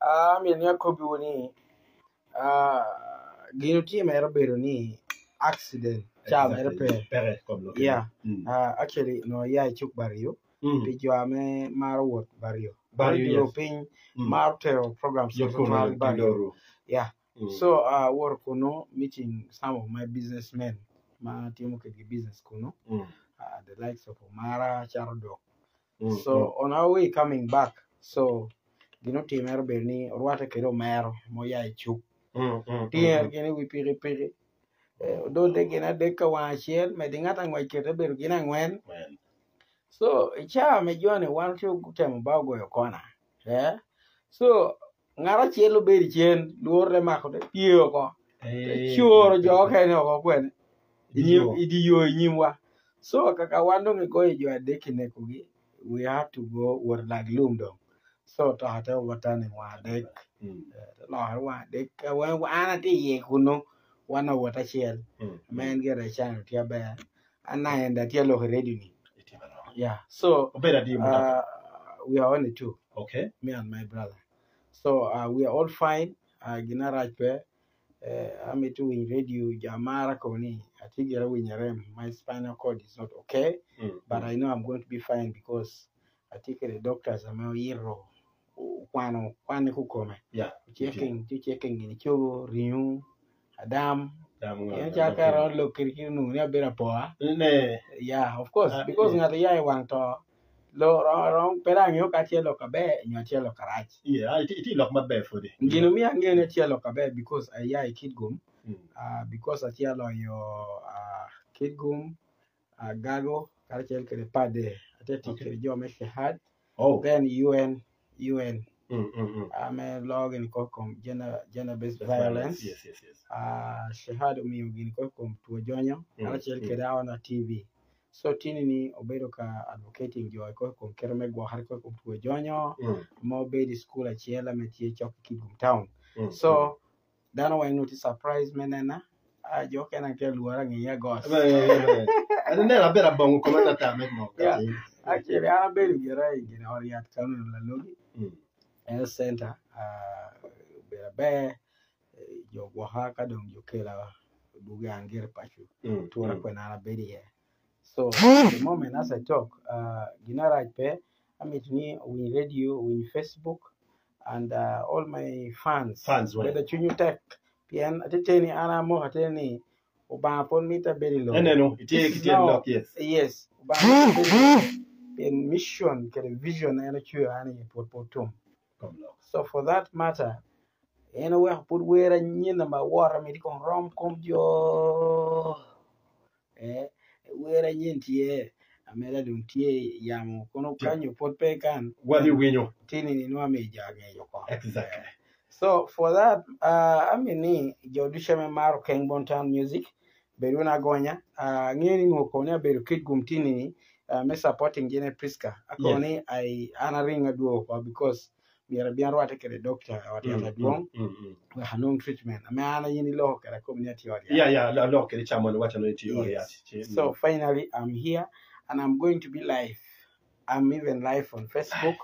Amito ni akobbiwu ni gin otimme obedo ni accident ca mere pe yeah actually onongo aya i cuk bar yo pi jo ma maro wot bar yo piny maro tero program bar yo yeah so awoto kunu meeting some of my business men ma atimo kwedgi business kunu the likes of Omara Caro Dok So on our way coming back so gin otime obedo ni orwate kede omero ma oya i cuk tinge gin i wi pikipiki odode gin adek ka wang acel medo i ngat angwec kede obedo gin angwen so i caa me joni wan ci gutemo ba ogoyo kona so Ngat acel obedo i cen lworo te mako te pye oko te coro jo okene oko kwene i dye yo i nyimwa so kaka wan dong igoyo jo adek-ki nekogi we have to go wot i lak lum dong so otoka te overturning wang adek te lokere wang adek an atye iye kunu wan awot acel ma en gire ecano tye aber an aye atye aloko i radio ni yeah so we are only two Okay. Me and my brother. So uh, we are all fine. Uh, gina rac pe. Uh, amito winyo radio jo amara ko ni atye gira winyo arem. My spinal cord is not okay. But I know I'm going to be fine because atye kede doctors ame oyito okwano kwane kukome. Checking, ci checking gini cogo, ringo, adam. Pien ca ka aromo lok kede ki onongo ni abedo apoa. Yeah, of course, because ngat oya i wang to Lok pe dong angeyo ka atye lok aber nyo atye lok arac. Yeah, itye lok maber pwodi. Gin omiyo angeyo ni atye lok aber because aya i Kitgum, because atye aloyo Kitgum, Gago kacel kwede Pader. Atye tic kwede jo me Shehad, then UN, UN me loo gin kor kom gender based violence. Shehad omiyo gin kor kom two jonyo kacel kwede Aona TV. So tini ni obedo ka advocating jo i kor kom kite me gwokere kor kom two jonyo ma obedo i cukul acel ma tye cok ki Kitgum town. So dano weng nongo tye surprise me nena ah, jo okene tye alwora ngiya gos. Aneno abedo abongo koma tata me moko. Yeah. Actually an abedo gira i gin ot yat ka oneno lalogi health center ah, obedo aber jo gwoka ka dong jo kela dwogi an gire paco tura kwena an abedo iye so the moment as I talk uh, gin arac pe amito ni owiny radio owiny Facebook and uh, all my fans Fans, right. bedo cwinywu tek pien ateteni an amoko atene ni Obanga pud mita bedo i lobo. Eneno, itye This ki is tyen now lok, yes. yes Obanga mita bedo i lobo pien mission kede vision en ocweyo an iye pud pe otum. Kom lok. So for that matter, en oweko pud wer anyina ma awora miti kong rom kom jo. Eh, wer anyen tye, ameda dong tye yamo kono kanyo pud pe kan. Wadi winyo. Tini ni nwa mi ja ngeyo ko. Exactly. So for that, uh, I mean ni jo ducu me maro Keng Town Music, bed wun agonya. Uh, angeyo ni nwo koni abedo Kitgum tini ni uh, me supporting Jene Priska. Ako ni I an aring adwogo ko because myero abin arwatte kwede doctor i ot yat madwong wek anong treatment. Me an aye ni loko kwede akobo ni atye i ot yat. Yeah, yeah, aloko kwede ca mono iwaco ni itye i ot yat. Yes. So finally I'm here and I'm going to be live. I'm even live on Facebook.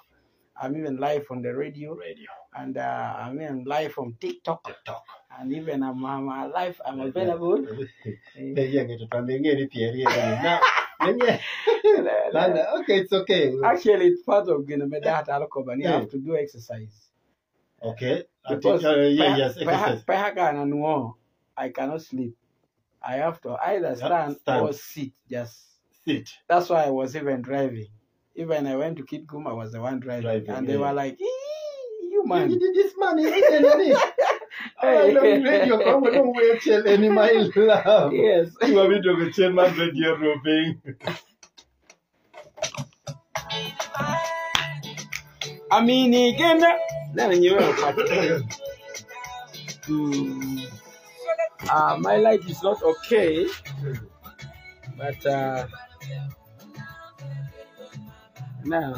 I'm even live on the radio. Radio. And I'm even live on TikTok. TikTok. And even I'm alive, I'm available. Pe iye ngeto twal me nge ni pyer iye ni. Na, me nge. Lana, okay, it's okay. Actually, it's part of gin me data alokoba ni I have to do exercise. Okay. Because Yeah, yes, exercise. Peha na nuo, I cannot sleep. I have to either stand, stand. or sit. Just Sit. that's why I was even driving. Even I went to Kitgum, I was the one driving, Driving, and they yeah. were like, "Ee, "You man, This man is eating it. I love radio. Come on, wait till any my love. yes." You want me to go chill man radio roping. Amini gena. Nene nyiwe my life is not okay, but now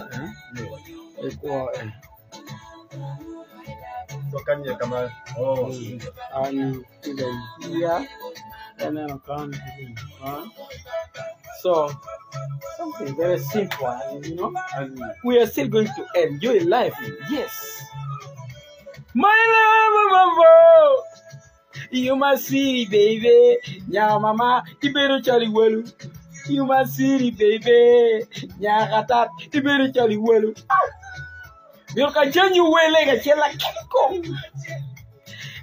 ikwo So can you come out? Oh, I'm even here and then I come So something very simple, and you know, and we are still going to enjoy life. Yes. My love, you my sweetie baby. Nya mama, ibedo calo iwelo. You my sweetie baby. Nya katat, ibedo calo iwelo. Myero ka jenyi wele ka cel akiko.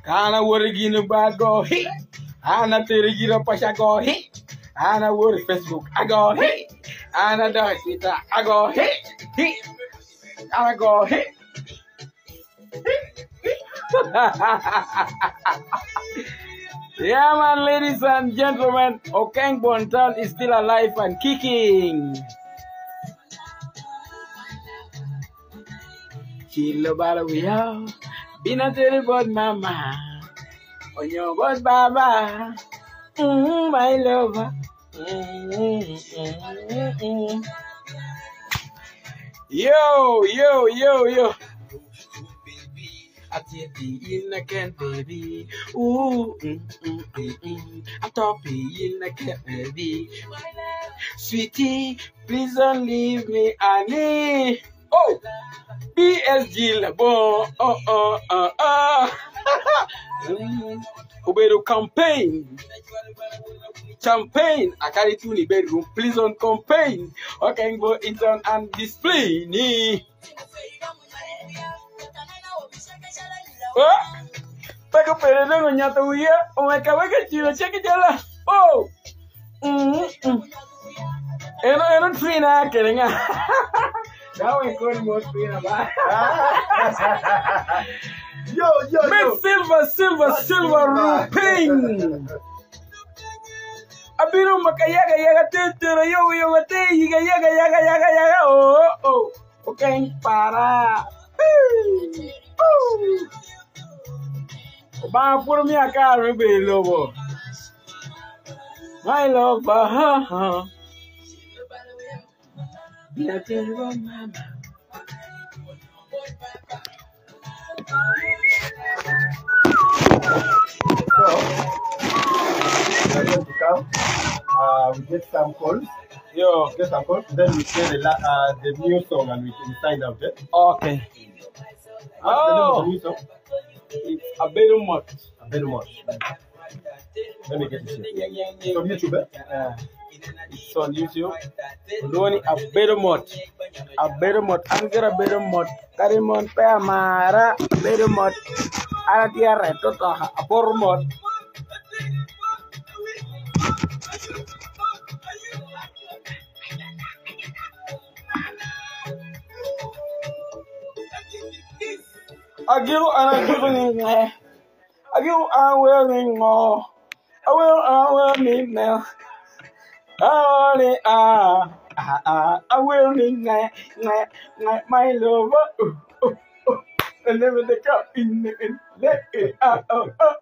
An awoto gin ba go hi. An atero gira paca go hi. An awoto i Facebook ago hi. An adok i Twitter ago hi. Hi. An ago hi. Yeah, man, ladies and gentlemen, Okeng Bonton is still alive and kicking. Chilo balo wiya, bina teri bot mama, onyo bot baba, my lover. Mm. Yo, yo, yo, yo. Atye pi in eken baby. Ooh, mm. Ato pi in eken baby. Sweetie, please don't leave me, honey. Oh, PSG labongo. Oh, oh, oh, oh. Obedo campaign. Campaign. Akari tuni bedroom. Please don't campaign. Okay, go it's on and display. Ni. Oh, peko pere dongo nyato wiya. Omeka weka chiro cheke jala. Oh. Mm. Eno eno trina kere nga. Dawe kori mo trina ba. Yo, yo, Mid yo. silver silver silver ruping. Abiro maka yaga yaga te tero yoga yoga te yiga yaga yaga yaga yaga oh oh. Okay, para. Ba puro mi akar mi be lobo. My lover, ha ha. Bila tero mama. So, we are going to come. We get some calls. Yo. Get some calls. Then we play the new song and we can sign out. Eh? Okay. What's the name of Oh, the new song? it's a bit much. A bit much. Let me get it here. It's on YouTube. Eh? It's on YouTube. Loni a bit much. A bit much. I'm gonna bit much. Karimon pe amara. Bit much. Ara tiara toto a por mot. Agiru ana giru ni. Agiru a will ni ngo. I will ni now. I ah ah I will ni nge nge nge my lover. And never the cup in in let it ah oh oh.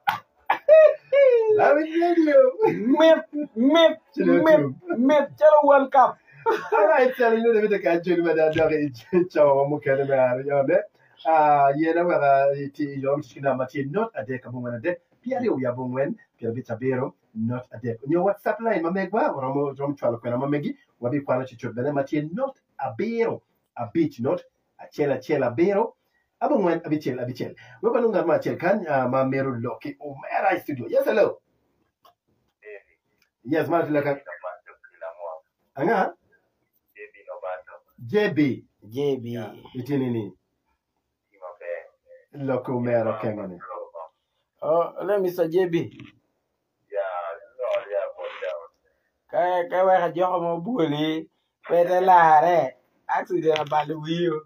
Love it radio. Mip mip mip mip chalo World Cup. All right, so you know the ka jeli ma da dore chawa mo kele ma yone. Ah yena wa ti yom china ma ti not adek abongwen adek. Piare uya bongwen, piare bitabero not adek. Nyo WhatsApp line ma megwa romo rom chwalo kwena ma megi wabi kwano chichot bene ma ti not abero abich not achiel achiel abero abongwen abichel abichel. Weba nunga ma achiel kan ma meru loki umera studio. Yes, hello. Yes, ma tilaka. Anga? JB. JB. Iti nini? Loko umera kengane. Oh, let Mr. JB. Ka ka wa ka joko mo buli. Pete lare. Accident about the wheel.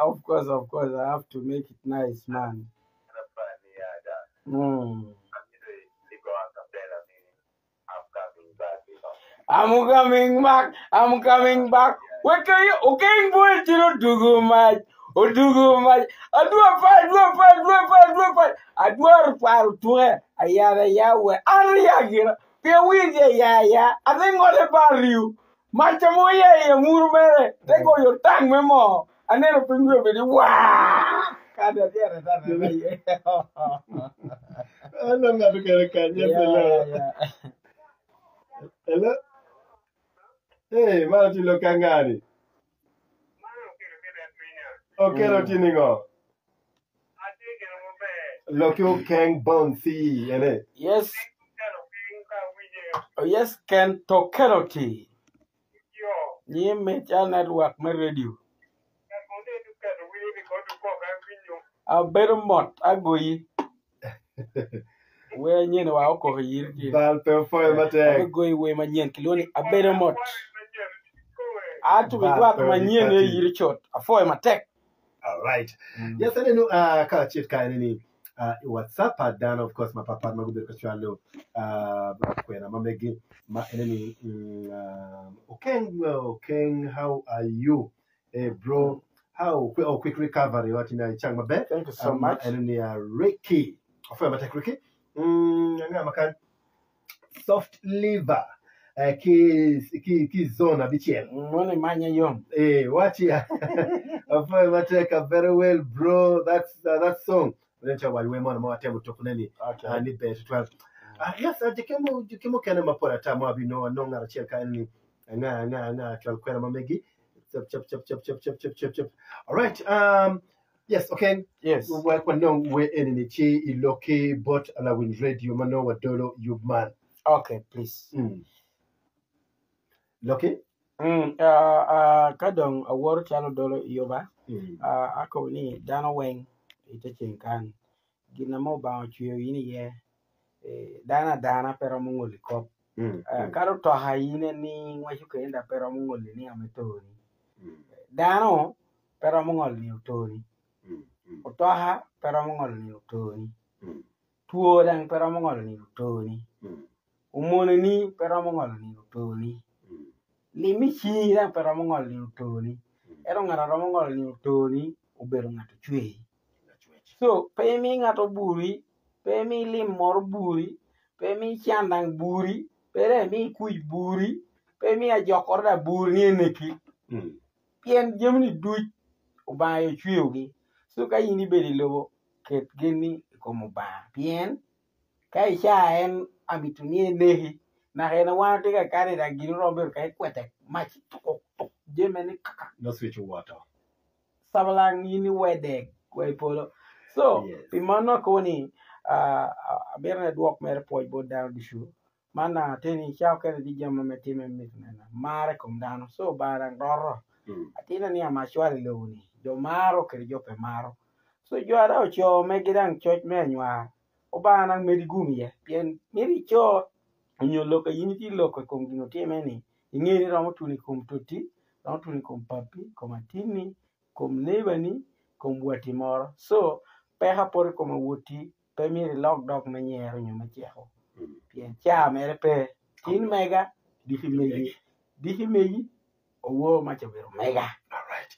Of course, I have to make it nice, man. Mm. I'm coming back. I'm coming back. Okay, okay, boy, you do much. Odugo much. Adua pa, adua pa, adua pa, adua pa. Adua pa tuwe. Ayara yawe. Ari yagira. Pia wije ya ya. Ate ngole bariu. Macha moya ya muru mere. Tego yo tang memo. Anero pingu bedi wa. Kada tiara tara. Ano nga to kere kan? Yes, hello. Yeah, yeah. Hello. Hey, mara tilo kangani. Okelo tye ningo? Loki okeng bonsi ene. Yes. Oh, yes, Ken Tokelo ti. Nyime cal network me radio. Abedo mot agoyi. Wer nyen wa okoko yir ki. Bal pe opwoyo matek. Agoyi wer manyen kilwongo ni abedo mot. Ato Bal idwak pe manyen odikati. e yir cot. Afoyo matek. All right. Yes, aneno uh, ka acit ka eneni uh, i WhatsApp pa dano of course mapapat ma gubedo ka cwalo uh, kwena ma megi ma eneni mm, uh, Okeng Okeng how are you? Hey bro, how oh, quick recovery wacho ni icang maber. Thank you so Um, ma much. eneni uh, Ricky. Ofoyo matek Ricky. Anga makan soft liver eh, ki, ki, ki zone abicel. Mono imanya yom. Eh, wachi afoyo matek uh, very well bro. That's that song. Lencha wa we mono ma watemo tukune ni Okay. ni ber tutwal. Ah, yes, ah, jikemo jikemo kene mapol ata mo abino anong ngat acel ka en ni anga anga anga cwal kwena ma megi. Chap chap chap chap chap chap chap chap chap. All right. Yes, okay. Yes. Wek wanong we eni ni ci iloki bot Alawin Radio ma nongo wadolo yub man. Okay, please. Loki? Ka dong awoto calo dolo yuba, akobo ni dano weng ite ceng kan gin ma Obanga ocweyo in iye, dano adana pe romo ngoli kop. Kadi otoka in ni ngwec okene dok pe romo ngoli ni ame toni. Dano pe romo ngolo ni otoni, otoka pe romo ngolo ni otoni, two dong pe romo ngolo ni otoni, omoneni pe romo ngolo ni otoni, lim i cingi dong pe romo ngolo ni otoni, ento ngat a romo ngolo ni otoni obedo ngat ocweyi. Co pe imi ngat oburi, pe imi lim moro buri, pe imi can dang buri, pe dong imi kuc buri, pe imi ajokore dong buri ni eneki. Pien jamini duc Obanga aye ocweyogi. Co ka in ibedo i lobo, ket genni i kom Obanga, pien ka ica en amito ni eneki, naka en wan watye ka kane dok gin oromo bedo ka ikwete mac tukuk tuk jami ni kaka. No switch owoto. Sabalang in iwedek wa i polo. So, pi mano akobo ni amito ni adwok mere pwoc bot dano ducu Man nanga tye ni ca okene tye jami ma time me mito neno mar i kom dano so Obanga dang roto atir ni ama cwalo i lobo ni jo maro kede jo pe maro so jo a dong oco megi dang coc me anywar Obanga dang medi gum iye pien mito ico onyo lok a in itye loko i kom gin otime ni inge ni romo tuno i kom toti romo tuno i kom papi i kom atinni kom neighbor ni kom wati moro so peko apoto i kom awoti pe myero ilok dog me nyero nyo me ceko pien caa mere pe tin mega diki megi diki megi owor maca obedo mega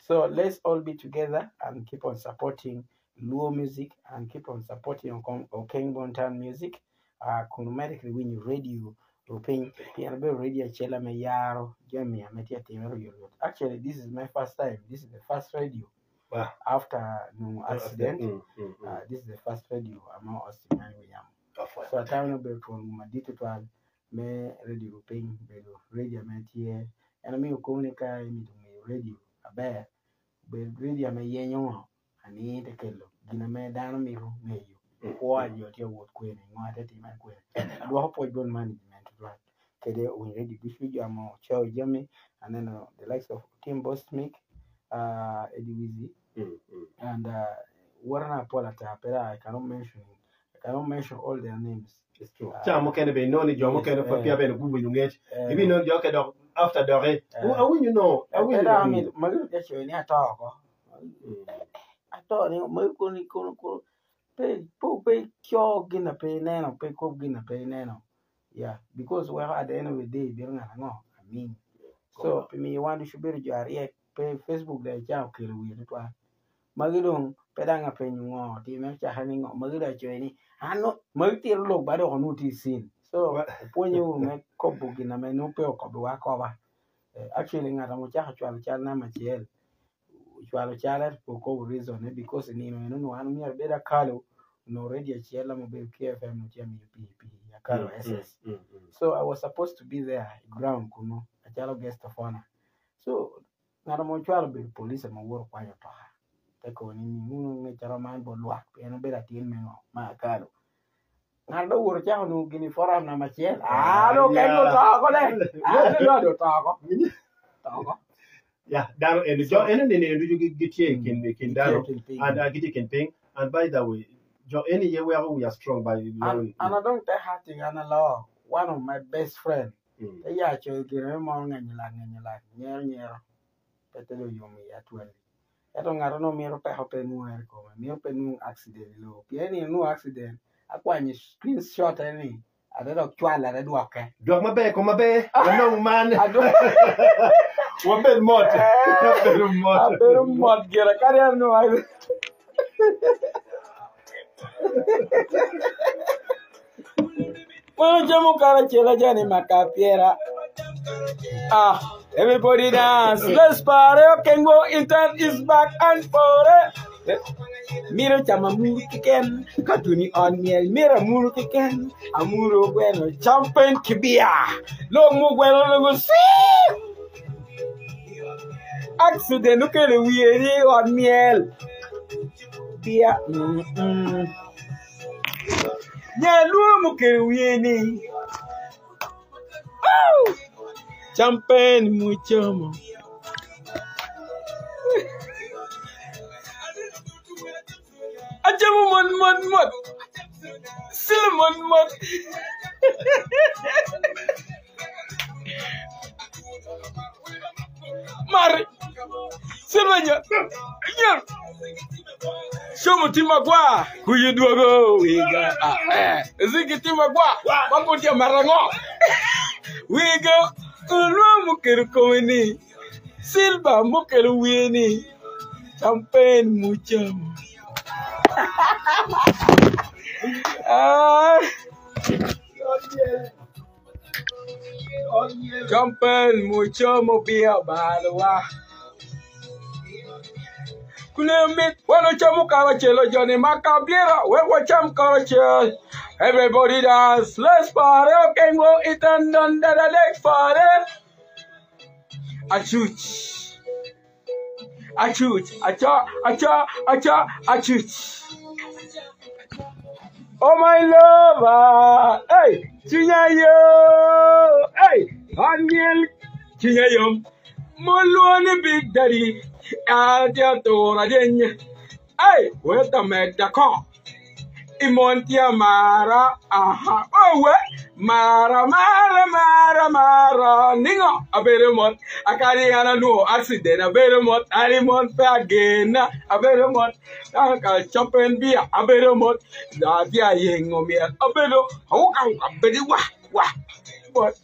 so let's all be together and keep on supporting Luo music and keep on supporting Okeng Bontan music uh, kun wumedde ki winyo radio rupiny pien obedo radio acel me yaro jami ame tye atime oyotoyot actually this is my first time this is the first radio Wow. After nongo accident, Mm. this is the first radio ama Austin an wiyamo. So atamo ni obedo twon gum madit tutwal me radio rupiny obedo radio ame tye en omiyo kobo ni ka imito ngeyo radio aber obedo radio ame yenyo ngo ani te kelo gin ame dano mito ngeyo kwo a jo tye wot kwene ngo tye time kwene adwoko pwoc bot management tutwal kede owiny radio ducu jo ma ocoyo jami aneno the likes of Tim Bosmic, Eddie Wizzy and wotana pol ata pe dong I cannot mention I cannot mention all their names. It's true. Ca mukene bene inongo ni jo mukene pud peya bene guwinyo ngec. Ibinongo jo mukene dok after doki awinyo no awinyo Pe dok amito magi tye coyo ni ato oko. Ato ni magi kono kono kono pe pe ico gin na pe ineno pe ikob gin na pe ineno. Yeah, because weko at the end of the day bedo ngat ango? Aming. So pi miyo wan ducu bedo jo aryek pe Facebook dong ca okelo wiye tutwal. Magi dong pe dang apenyo ngo time ocake ni ngo magi dong acoyo ni an nongo magi tito lok ba dok onongo tye i scene. So opwonye wunu me kobo gin ame nongo pe okobowa akoba. Actually ngat ame ocako cwalo cal namba acel ocwalo cale ento pe okobo reason ne because i nino eno onongo an myero abed akalo onongo radio acel ame obedo KFM onongo tye amiyo pii pii akalo SS so I was supposed to be there i ground kunu acalo guest of honor so ngat ame ocwalo obedo police ame owoto okwanyo otoka. Te koni ni wun wungecca rom man bot lwak pien wubedo atin me ngo me akalo. Ngat dong owoto cako nongo gin i forum namba acel. Aa dong keng oto oko le. Aa dong dong oto oko. Oto oko. Ya, dano eni, jo eni nini ducu gitye i kin i kin dano and gitye i kin piny and by the way jo eni ye weko we are strong by An an adong te hati an aloo one of my best friend te ya coyo gire me moro ngenyo lak ngenyo lak nyero nyero pe te dong yomo iya twali. Ento ngat onongo mito peko pe nwonge i kome, mito pe nwong accident i lobo. Pien ni enwongo accident, akwanyo screen shot ni, ate dok cwalo ate dwoke. Dwok maber kom maber, wanong man. Wabed mot. Wabedo mot. Abedo mot gira kadi anongo accident. Mano camo karacel ajani makapyera. Ah, everybody dance, let's party. Okengo intern is back and party. Miro chamo amuru keken, ka tuni on miel miro amuru keken, amuru ogweno champagne ki bia. Long mu gweno longo sii. Accident okelo wiye ni ot miel. Bia. Mm -mm. Nyaluo mukelo wiye ni oh! Champagne mucomo. Acamo mot mot mot. Silo mot mot. Mari. Silva nyo. Nyo. Shomo timo agwa. Kuyi dwogo wiga. Ah, eh. Ziki timo agwa. Wangu tye marango. Wiga. Ulwa mukelo kome ni. Silva mukelo wiye ni. Champagne mucamo. Ah. Champagne mucomo bia obalowa. Kune mit wan ocamo karacel ojoni ma kabyera wek wacam karacel. Everybody dance, let's party, okay, go it and done da da let's party. Achuch. Achuch, acha, acha, acha, achuch. Oh my lover, hey, chinya yo, hey, Daniel, chinya yo. Mulwoni Big Daddy, atia tora denya. Hey, weta meda ko. I mon tye amara, aha, owe, mara, mara, mara, mara, ningo, abedo mot, akadi an anwo accident, abedo mot, an i mon pe agena, abedo mot, ka champagne beer, abedo mot, atye ayengo myel, abedo, awuka awuka, bedi wa, wa, mot.